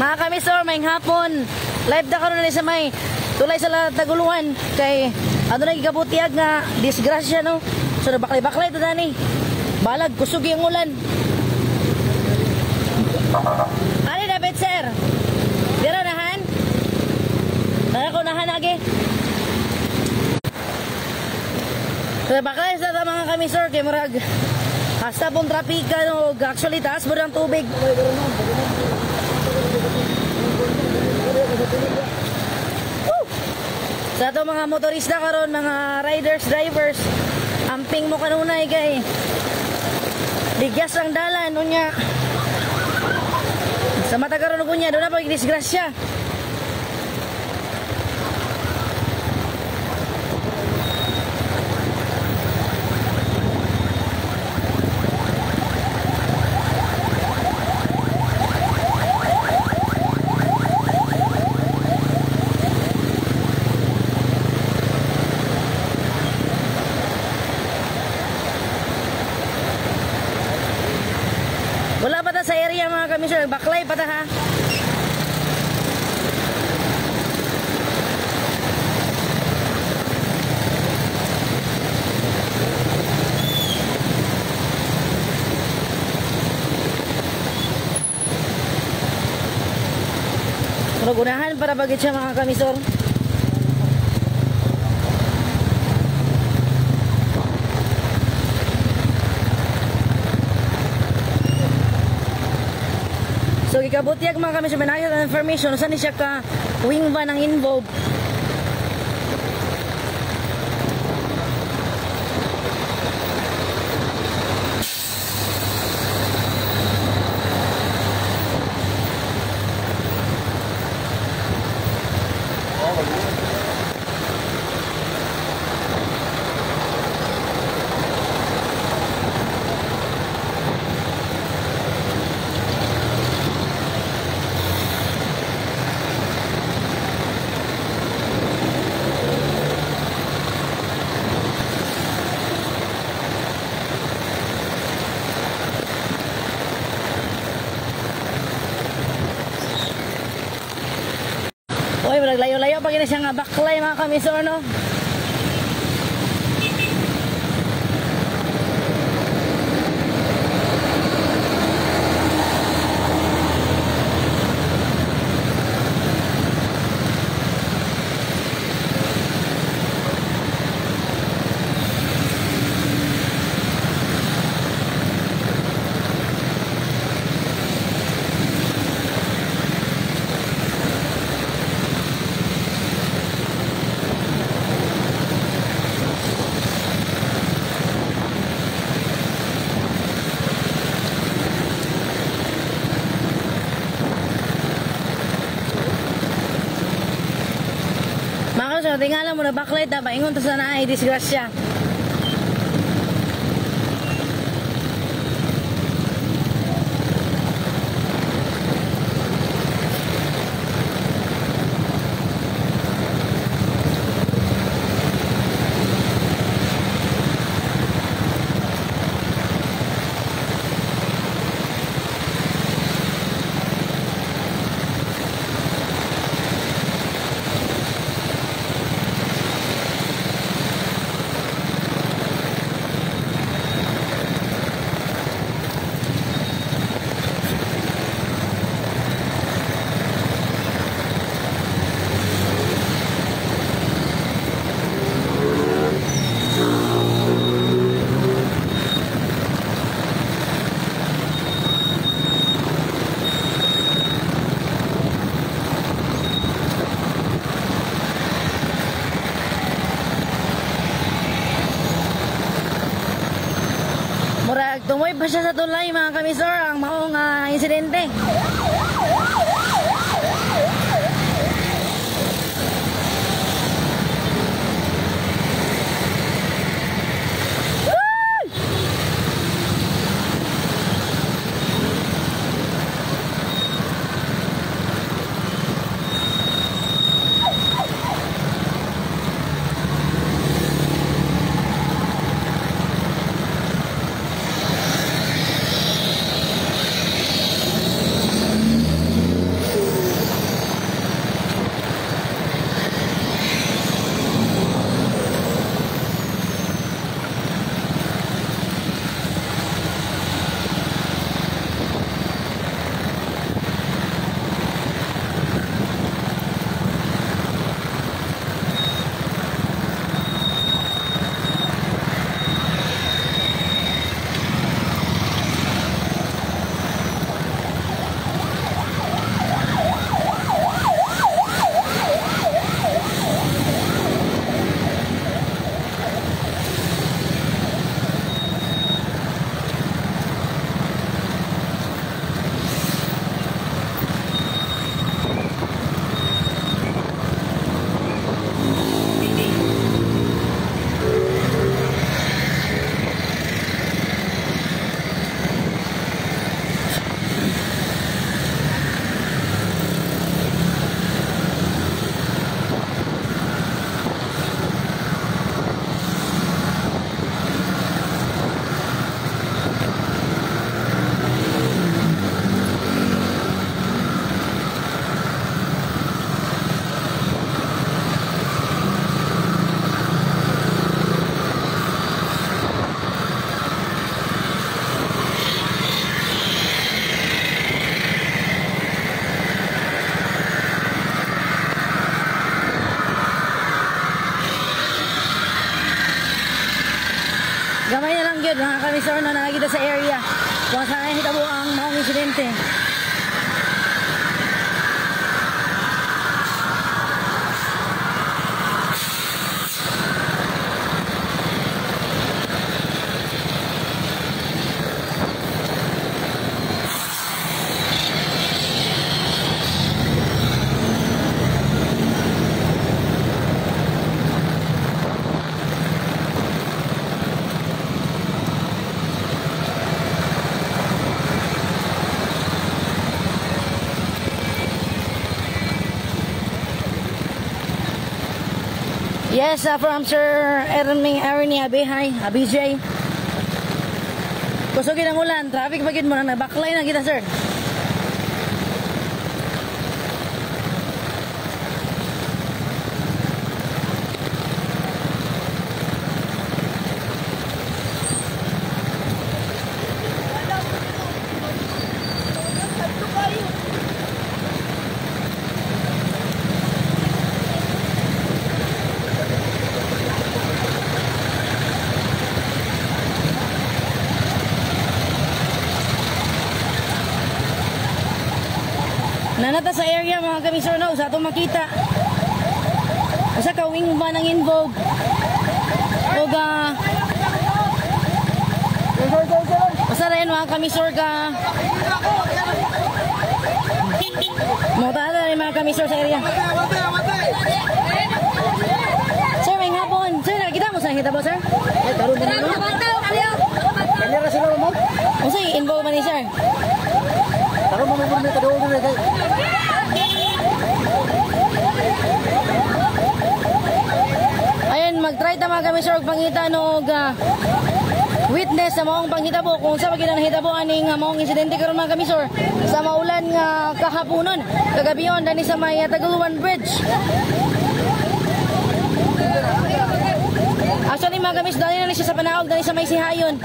Mga kamisor, may hapon. Live ta karon ni sa may tulay sa Taguluan kay ano na gikabutiag nga disgrasya, no. So baklay-baklay to dani. Balag kusog yung ulan. Ali dapat, sir. Dira nahan. Nara ko nahan agi. So baklay sa ta, mga kamisor, kay murag hasta pong trapika, no, actually taas mo ng tubig. Woo! Sa ato mga motorista karon, mga riders, drivers, amping mo kanunay kay ligyas ang dalan unya. Sa mata karon unya doon na pag disgrasya. Wala pa ta sa area, mga kamisor, baklay pa ta ha. Pero gunahan para bagit siya, mga kamisor. So gikabutyag, mga kamisor, may nakita information saan ni siya ka wing van ang involved. Uy, layo-layo pa gina siya nga baklay, mga kamisor, no? Mga kamisor, tingala mo na baklay ta, paingon ta sa naay disgrasya. Murag tumoy pa siya sa tulay, mga kamisor, ang maong insidente. kamisor no, nakakita sa area kung saan hitabo ang maong insidente. Yes, from Sir Ernie Ernie Abi, hi, Abi J. Kusogin ang ulan, traffic bagid mo na nabaklay na kita, sir. Nanata sa area mga kamisor no, sa atong makita. Usa ka wing van ang involved. Og usa rin mga kamisor ka. Mota rin mga kamisor sa area. Sir, may hapon. Sir, nakita mo sa kita mo, sir? Ay, karon din mo. Kanya sila mo. Unsa involved man ni sir? Karon mo mo kaduol diri kay. Ayun, mag-try ta mga kamisor og pangita no og witness sa maong panghitabo kung sa pagid nahitabo aning maong insidente karon mga kamisor sa maulan nga kahaponon kagabion dani sa may Taguluan Bridge. Actually mga kamis, dani na ni siya sa panaog dani sa may Sihayon.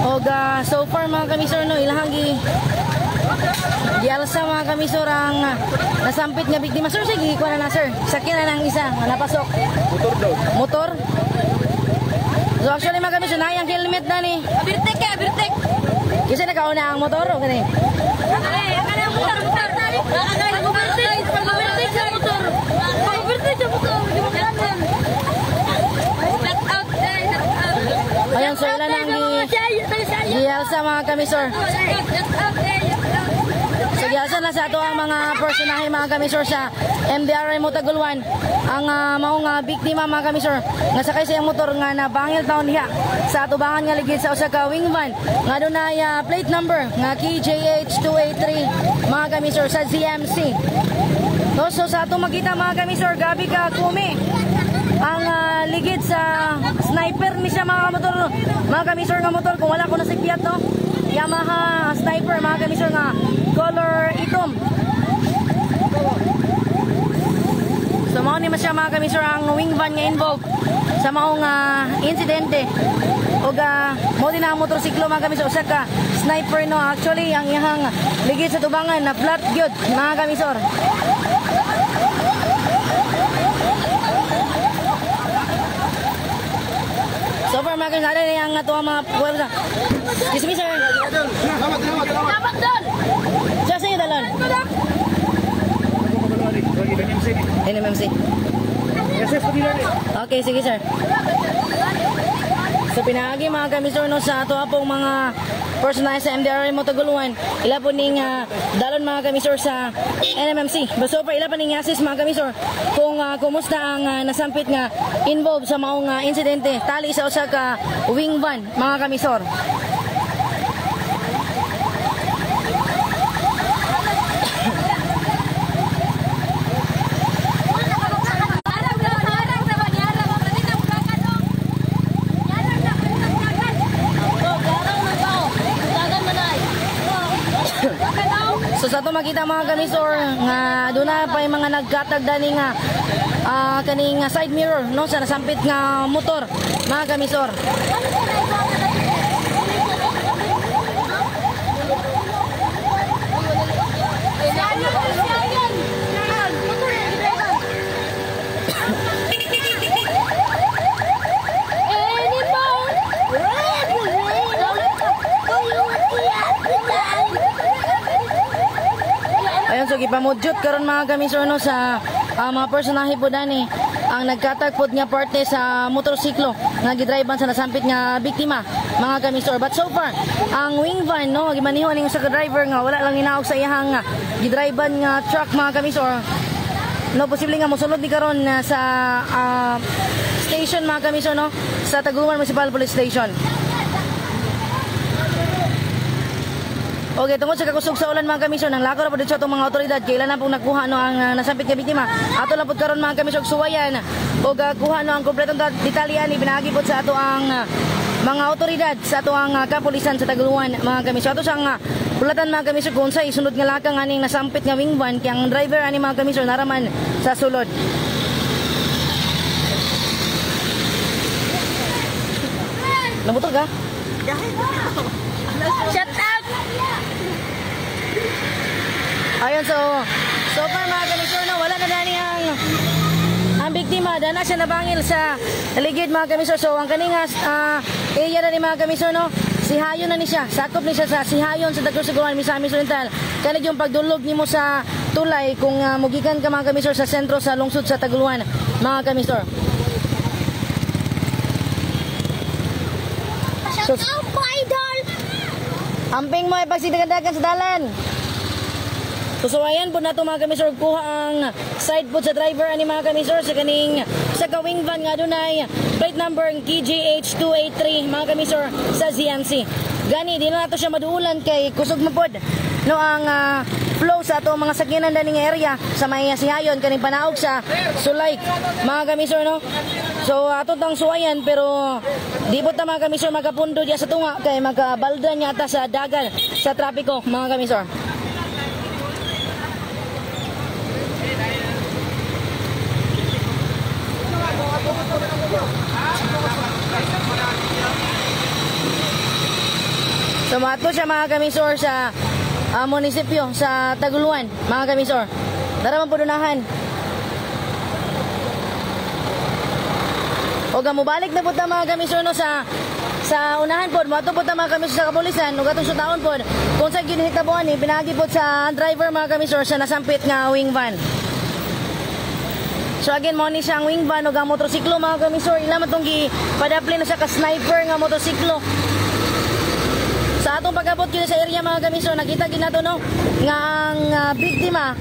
Og so far mga kamisor no, ilahang gialsa mga kamisor ang nasampit nga biktima. Sir, sige, kuha na na sir. Sakyan na ng isa nga napasok. Motor daw. Motor. So actually mga kamisor, naay ang helmet na ni. Abirtek ka, abirtek. Kasi nakauna ang motor o kani. Ay, akala motor, motor. Pag-overtake, pag-overtake sa motor. Pag-overtake sa motor, di mo kailangan. Shout out, eh, shout out. Ayun, so ilan ang gialsa mga kamisor. Shout out, eh, shout out. So gialsa na sa ato ang mga personahe mga kamisor sa MDRI Motagulwan. Ang maong biktima mga kamisor nga sakay sa iyang motor nga nabangil taon diha sa atubangan nga ligid sa usa ka wing van nga dunay plate number nga KJH 283 mga kamisor sa ZMC. No, so sa atong makita mga kamisor, gabi ka kumi ang ligid sa sniper ni siya mga motor, mga kamisor nga motor kung wala ko na si Fiat no. Yamaha sniper mga kamisor nga color itom. So mao ni man siya mga kamisor ang wing van nga involved sa maong insidente. Og mao din ang motorsiklo mga kamisor, usa ka sniper no. Actually ang iyang ligid sa tubangan na flat gyud mga kamisor. So far mga kamisor, ada ang ato ang mga puwersa. Excuse me sir. Salamat, salamat, salamat. Dapat doon. Sir, sa inyo dalon? NMMC. Okay, sige sir. So pinaagi mga kamisor no sa ato pong mga personal sa MDRI Motaguluan. Ila po ning dalon mga kamisor sa NMMC. But so far ila pa ning assist mga kamisor kung kumusta ang nasampit nga involved sa maong insidente tali sa usa ka wing van mga kamisor. So sa ato makita mga kamisor nga doon na pa yung mga nagkatag dani nga kaning side mirror no sa nasampit nga motor mga kamisor. Gipamudyot karon mga kamisor no sa mga personahe po dani ang nagkatagpod nga parte sa motorsiklo nga gidriban sa nasampit nga biktima mga kamisor. But so far ang wing van no gimaniho ning usa ka driver nga wala lang inaog sa iyahang gidriban nga truck mga kamisor. No, posible nga mosulod ni karon sa station mga kamisor no, sa Taguluan Municipal Police Station. Okay, tungod sa kakusog sa ulan mga kamisor, nang lakaw na po dito atong mga otoridad, kailan na pong nakuha no ang nasampit nga biktima. Ato lang po karon mga kamisor suwayan og kuha no ang kompletong detalye ani pinaagi po sa ato ang mga otoridad sa ato ang kapulisan sa Taguluan mga kamisor. Ato sang pulatan mga kamisor kung unsay sunod nga lakang aning nasampit nga wing van kay ang driver ani mga kamisor naraman sa sulod. Namotor ka? Shout out! Ayun, so far mga kamisor no, wala na dani ang biktima, dana siya nabangil sa ligid mga kamisor. So ang kaning area na ni mga kamisor no, sihayon na ni siya, sakop ni siya sa sihayon sa Taguluan, Misamis Oriental. Kanang yung pagdulog nimo sa tulay kung mugikan ka mga kamisor sa sentro sa lungsod sa Taguluan mga kamisor. Shout out po, idol! Amping mo ay pagsidagandagan sa dalan. Susuwayan po na ito mga kamisor, kuha ang side po sa driver ani mga kamisor sa kaning sa kawing van nga dunay plate number KJH 283 mga kamisor sa ZMC. Gani di na nato siya maduulan kay kusog mapod no ang flow sa ato mga sakyanan daning area sa may sihayon kaning panaog sa Sulay mga kamisor no. So ato tang suwayan pero di po ta mga kamisor makapundo diya sa tunga kay makabalda niya ata sa dagan sa trapiko mga kamisor. So maadto siya mga kamisor sa munisipyo sa Taguluan mga kamisor. Dara man po dunahan. O mobalik na po ta mga kamisor no sa unahan po. Moadto po ta mga kamisor sa kapulisan ug atong sutaon po kung sa ginhitabuan ni pinagi po sa driver mga kamisor sa nasampit nga wing van. So again mo ni siya ang wing van ug ang motorsiklo mga kamisor, ila man tong gipadapli na siya ka sniper nga motorsiklo. Sa atong pag-abot gyud sa area mga kamisor, nakita gyud nato no nga ang biktima,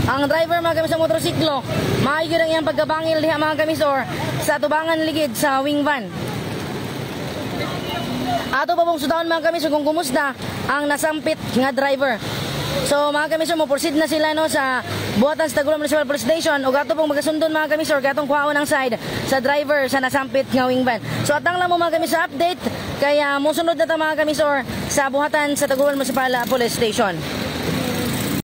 ang driver mga kamisor motorsiklo, maayo gyud ang iyang pagkabangil diha mga kamisor sa tubangan ligid sa wing van. Ato pa pong sutaon mga kamisor kung kumusta ang nasampit nga driver. So mga kamisor, mo proceed na sila no sa buhatan sa Taguluan Municipal Police Station ug ato pong magasundon mga kamisor kay atong kuhaon ang side sa driver sa nasampit nga wing van. So atang lang mo mga kamisor update kaya mosunod na ta mga kamisor sa buhatan sa Taguluan Municipal Police Station.